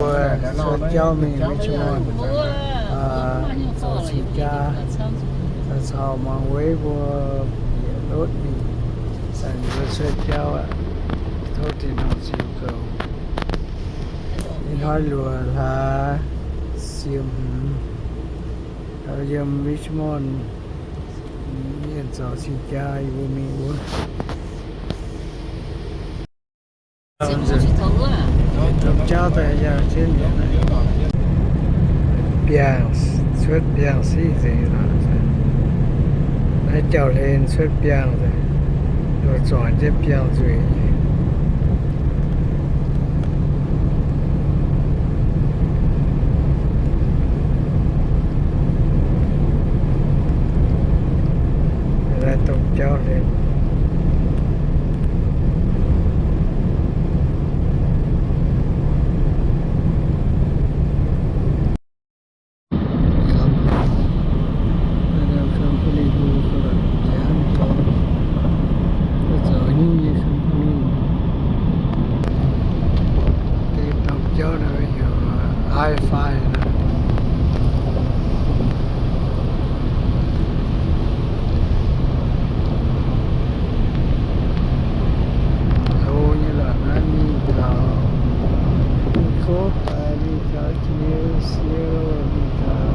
Mbuo cuotv jauv mingh Richmond, zoux cing-jaa, caux muangx Wei mbuo bieqc lotv mingh, zanc mbuo cuotv jauv aqv. Tov Tin-Hungh ziux goux. Ih hnoi luoqc hlaax ziepc hmz, yiem Richmond mienh zoux cing-jaa, yie mbuo mingh wuov. Domh jauv daaih yangh jienv mienh, biangh, cuotv biangh siqv nzengc. Naaiv jauv-hlen cuotv biangh nzengc, zuangx jienv biangh nzueic. Naaiv domh jauv-hlen. Deix domh jauv naaiv heuc I five. Hlo nyei lorqc, naaiv mingh taux, mingh kov daaih mingh taux Geneva, mingh taux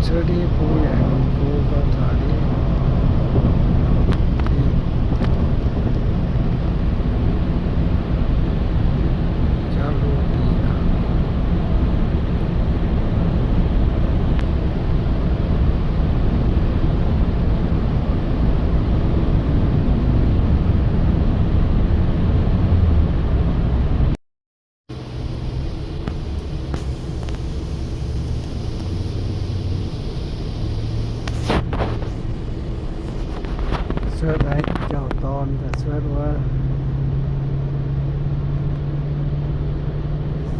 cuotv Liverpool yaac mingh go gau taux Liverpool. Jauv hlo deix. Cuotv naaiv jauv-dorn daaih cuotv wuov,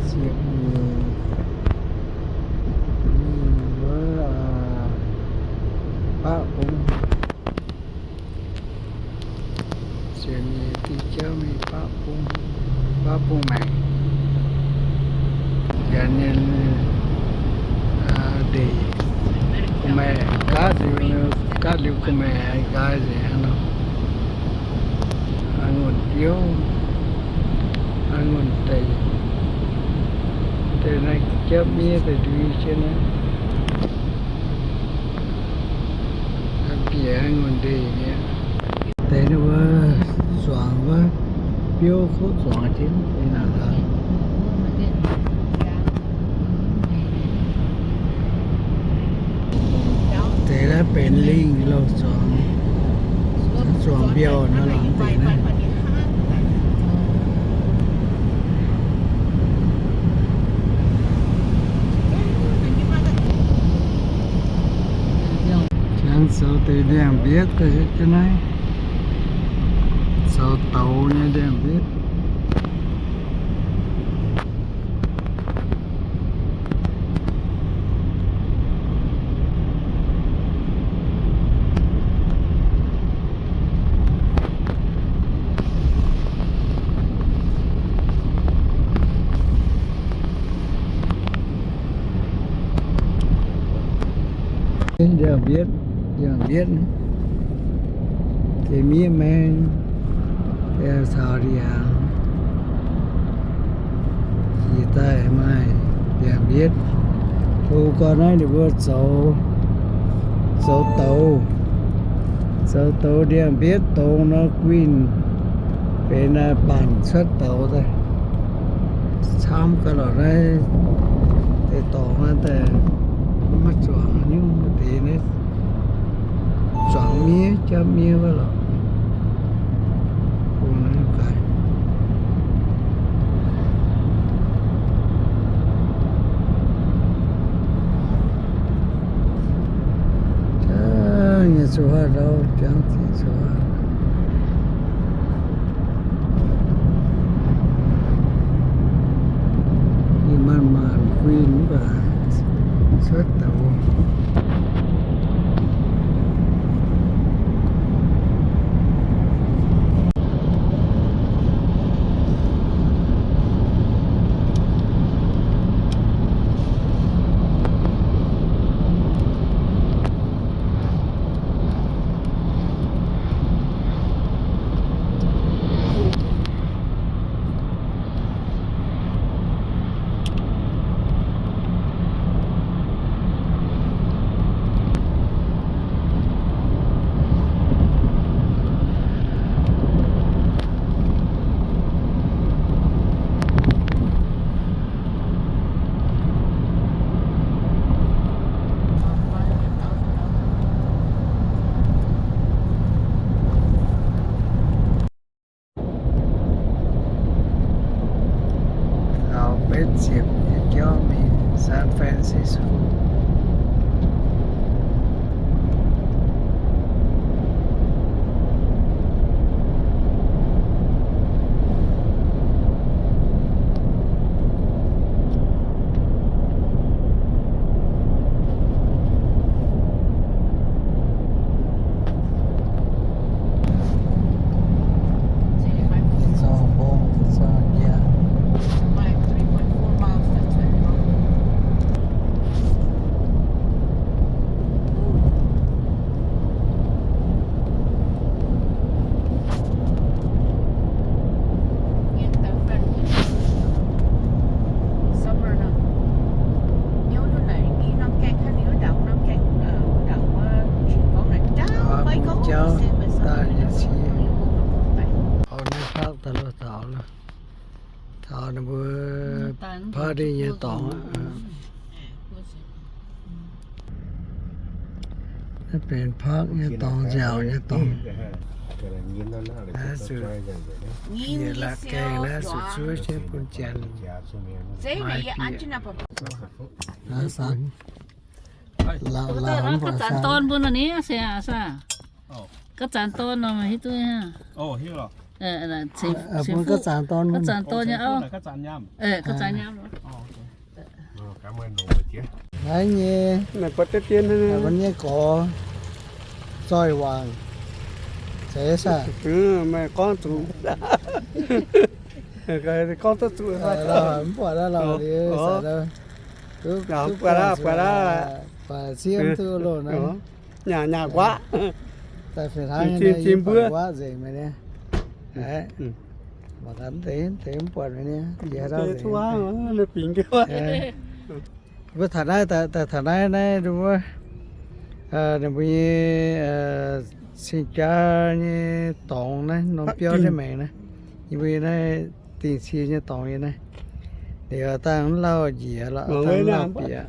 ziepc nyeic, mingh wuov, aa, baqv bung. Ziepc nyeic diuh jauv mingh baqv bung, baqv bung maengc. Yaac ninh, aa, ndeic, gu'maeqc gaatv liuz, gaatv liuz gu'maeqc haih nqaai nzengc hnangv nor. A'ngunc biouv, a'ngunc deic, deix naaiv jauv miev daaih ndui jienv naaiv. Bieqc a'ngunc ndeic mi'aqv. Deix ninh mbuo zuangx wuov biouv kuv zuangx jienv deix naaic. Deix naaiv benx lingh louh zuangx, zuangx mbiauh nor lorqc deix naaiv. Jangx zoux deix ndiangx-mbietv daaih hietv jienv naaiv. Zoux douz nyei ndiangx-mbietv. Ndiangx-mbietv, ndiangx-mbietv, deix miev maeng, deix caux ndiangx, jiex daaih maaih ndiangx-mbietv. Hlo gau naaiv ninh mbuo zoux, zoux douz, zoux douz ndiangx-mbietv dongz nor guinh benx naaiv baanc cuotv douz daaih. Camv gau lorqc naaiv deix dorngx naaiv daaih maiv zuangx nyungc deix naaiv. Zuangx miev jauv miev wuov lorqc. Bung naaiv gaax. Jangv nyei zuqc haaix ndau, jangv ziqc zuqc haaix. Ninh maanc-maanc guinh mv baac cuotv douz. Ziepc nyei jauv mingh San Francisco. Jauv daaih nyei cie. Oix naaiv park daaih lorh taux lorh. Taux ninh mbuo party nyei dorngx aqv. Naaiv benx park nyei dorngx, nziaauc nyei dorngx. Naaiv zuqc bieqc la'gaengh naaiv zuqc zuov jienv bun janx maaih bieqc. Naaiv sanx. Ga'zanc dorn mbuo nor ni se aa. Ga'zanc dorn nor hiuv duqv. Bun ga'zanc dorn, ga'zanc dorn nyei auv. Naaiv nyei, naaiv nyei gorx zoih wangc. Zeiz saah? Meih gorngv zuqc, gorngv duqv zuqc. Mv buatc aqv lorh, liuz duqv buatc aqv, buatc siev duqv loh naaiv. Nyaah nyaah nquaqv. Daaih fih hnangv nyei, yie buatc nquaqv nzengc meih niaa. Mangc gaax deix, deix mv buatc meih niaa, jiex ndau nzengc. Mbuo taux naaiv, daaih taux naaiv, naaiv ninh mbuo, ninh mbuo nyei cing-jaa nyei dorngx naaiv, norm biauv ndiev maengx naaiv, yie mbuo naaiv dingh cie nyei dorngx yie naaiv. Liuz dangh mv lauh njiec lorqc, dangh mv lauh bieqc.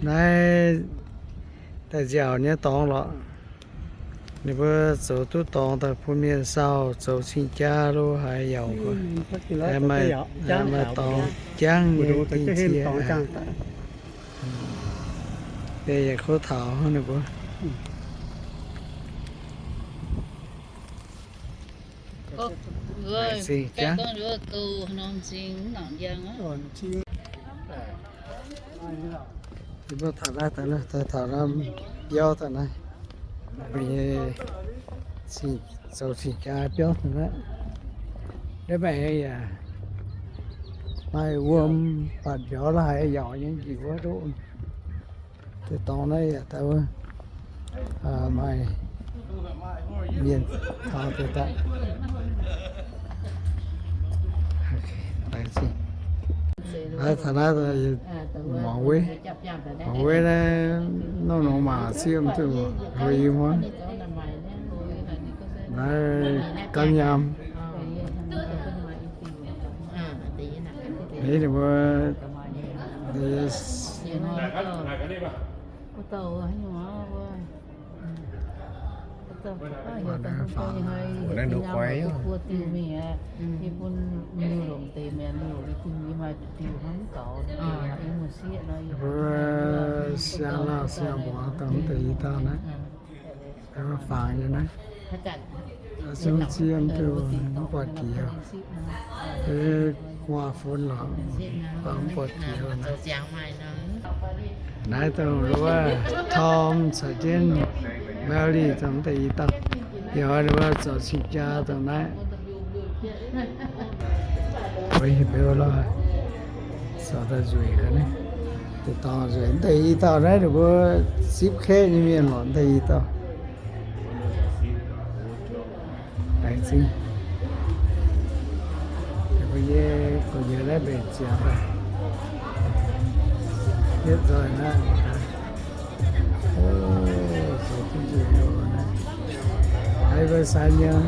Naaiv daaih nziaauc nyei dorngx lorqc. Ninh mbuo zoux duqv dorngx daaih bun mienh saauh, zoux cing-jaa lo haaix yaac maaih dorngx jangv nyei dingh cie. Yie yaac kov taux ninh mbuo. Yie mbuo taux naaiv, taux naaiv, taux naaiv biauv daaih naaiv, mbuo nyei zoux cing-jaa biauv daaih naaiv. Ndiev maengx yaac maaih wuom, buatc mbiauz la'haiz yaac nyei njiec wuov ndoqv. Deix dorngx naaiv yaac daaih wuov maaih mienh taux deix daaih. Naaiv taux naaiv muangx wei, muangx wei naaiv nongh nongx maac sieqv duqv hlo i muonv. Naaiv gamv nyaam. Ninh mbuo Siang laauh siang muangx dongh mv deix i dauh naaiv. Fangx nyei naaiv, zungv zieqv duqv mv buatc diex. Gu'nguaaz-fun lorqc, fangx mv buatc diex. Naaiv dongh wuov Tom caux jienv Mary dongh mv deix i dauh. Yie oix ninh mbuo zoux cing-jaa dongh naaiv. Weic hepc beu lorh, zoux daaih nzueic ga'naaiv. Deix dorngx nzueic, mv deix i dauh naaiv ninh mbuo sipv kaeqv nyei mienh lorqc, mv deix i dauh. Laengz zingh. Ninh mbuo nyei gu'nyuoz naaiv mbenc ziangx daaih. Yietv nzoih naaiv. Zoux duqv nzueic loh naaiv. Haiz mbuo sai nyei.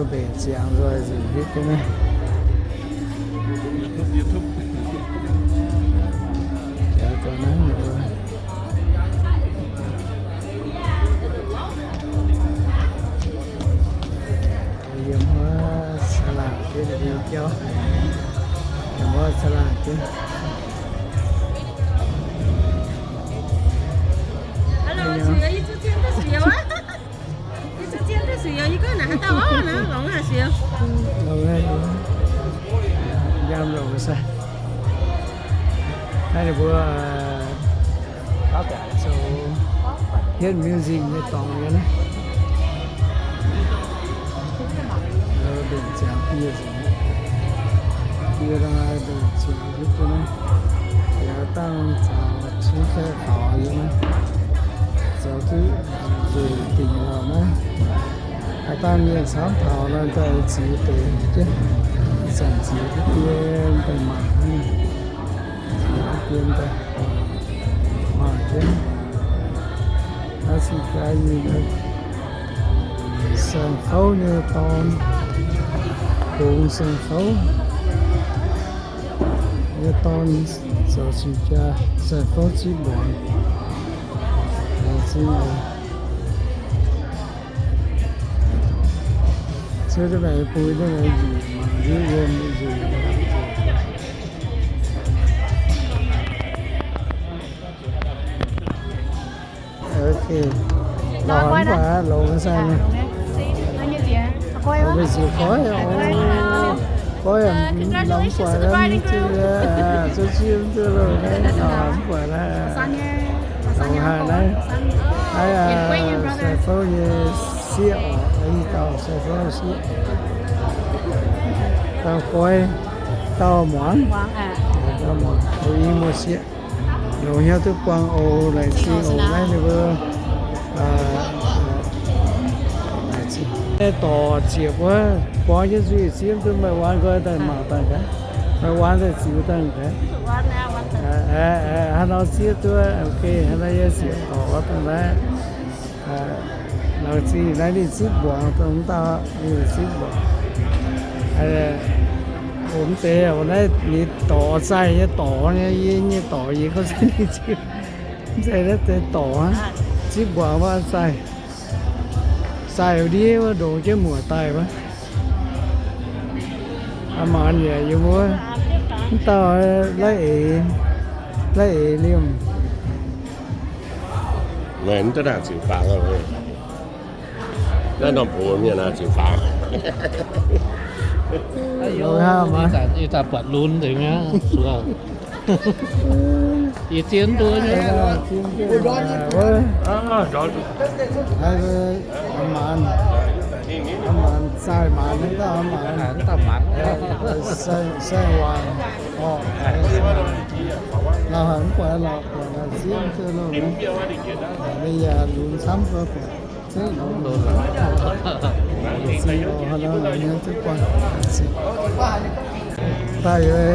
Mbenc ziangx nzoih nzunc hitv ga'naaiv. Hello, yie zuqc zien duqv suix youz aqv. Yie zuqc zien duqv suix youz, yie gorngv naaic haaix dauh orv naaiv longx aqv suix youz. Longx aqv, njaam longx sai. Naaiv ninh mbuo zoux hietv music nyei dorngx nyei naaiv. Mbenc ziangx bie nzengc. Bie dongh mbenc ziangx hietv duqv naaiv. Yaac dangh caux cingv fai faaux yiem naaiv. Zoux duqv nzueic dingc lorqc naaiv. Haaix dauh mienh camv taux nor, daaih ziux deix jienv, zanc ziux duqv dien daaih mangc, ziux duqv dien daaih mangc jienv. Naaiv cing-jaa nyei saeng-fouv nyei dorn, bungx saeng-fouv nyei dorn zoux cing-jaa, saeng-fouv ziqv mbuangz. Laengz zingh oc. Cuotv duqv maengx bun duqv maengx njiec, mangc njiec yiem njiec. Ok. Longx mv buatc aqv, longx sai nyei. Mv buatc ziux goiv, goiv longx mv buatc aqv, mv zuqc, zuqv ziev mv zuqc loh, longx mv buatc aqv. Longx haic naaiv. Naaiv saeng-fouv nyei sieqv oc, i dauh saeng-fouv sieqv. Dauh goiv, dauh muangx, dauh muangx, i muoz-sieqv. Longx hnyouv duqv buangh oc, laengz zingh oc, naaiv ninh mbuo, aa, laengz zingh. Dorc ziepc wuov, buangv jienv nzuih ziev duqv, meih waan nqoi daaih mangc daaih gaax. Meih waan daaih ziux daaih gaax. Aa, aa, aa, hnangv nor ziev duqv, ok, hnangv nor yie ziepc dorc daaih naaiv. Laengz zingh naaiv ninh ziqv mbuangz dongh mv dauh, ninh ziqv mbuangz. Mv zeiz naaiv ninh dorc zaih nyei dorc nyei, yie nyei dorc yie gorngv se ninh ziqv. Mv zeiz naaiv deix dorc aqv, ziqv mbuangz wuov zaih. Zaih ndiev wuov ndongc jienv muoc daaih wuov. Aa, maanc yaac yiem wuov. Mv dauh laiv eix, laiv eix liemh. Naaiv mv duqv naaic ziux fangx aqv. Naaiv norm box mienh naaiv ziux fangx. Ih zanc buatc lunx nzengc mi'aqv. Yie zien duqv nyei. Maanc, maanc zaih maanc, mv dauh maanc, saeng waanc orqc. Lauh haic mv buatc lorqc, buatc zieqv duqv loh. Ninh yaac lunx camv buatc. Daaih yie,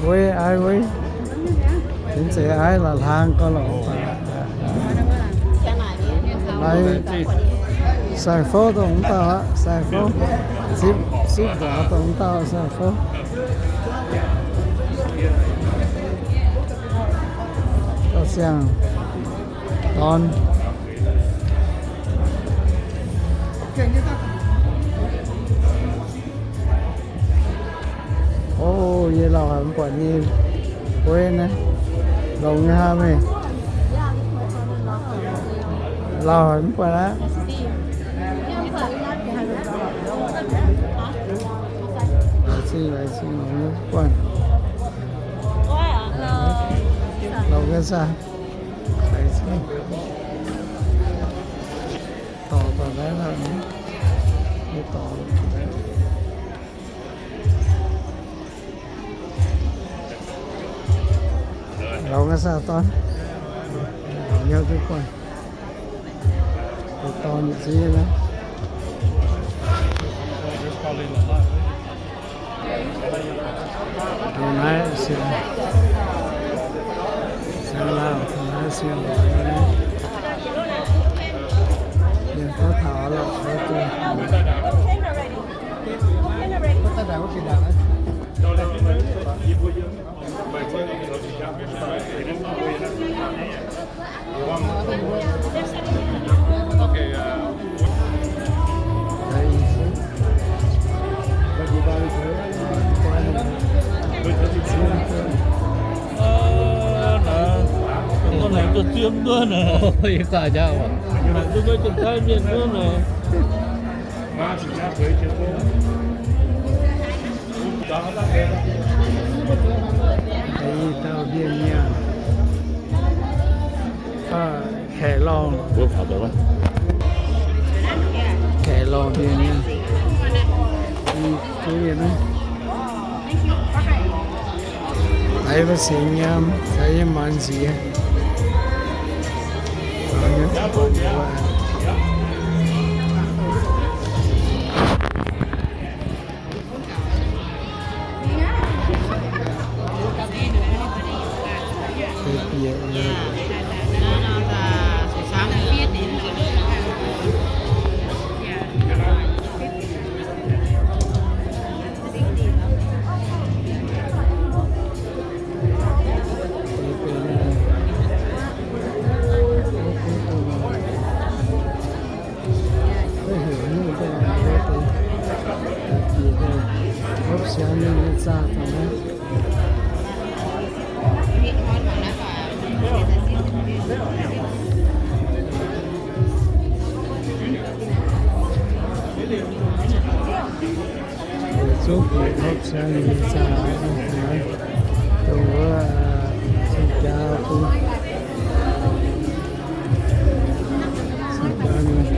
weic aiv weic, mv zeiz aiv la'hlang gauh lorqc. Naaiv saeng-fouv dongh mv dauh aqv, saeng-fouv. Zipv, zipv mbuoqc dongh mv dauh saeng-fouv. Gauh siang-dorn. O, yie lauh haic mv buatc nyei. Weic naaiv longx nyei haa meih. Lauh haic mv buatc aqv. Laengz zingh, laengz zingh, longx nyei mv buatc. Longx nyei saah. Laengz zingh. Dorc baac naaiv lauh nyei, nyei dorc. Longx nyei saah dorn. Longx nyei duqv buatc. Dorn ziex naaiv. Taux naaiv siang, siang lauh, taux naaiv siang lauh. Mienh gorngv taux lauh, gorngv duqv. Yiem nduov naaic. Yie gaax jauv oc. Mangc duqv maiv jien-taiv mienh nduov naaic. Dauh mbienv mienh. Kaeqv lorngh. Kaeqv lorngh mbienv mienh. Zuov mienh naaiv. Aiv, maiv sienx nyaam, caux yie maanz nziex. Hopv siangx mingh nyei zaah dangh naaiv. Zuqc bieqc hopv siangx mingh nyei zaah dangh naaiv, dongh wuov cing-jaa bung, cing-jaa mingh.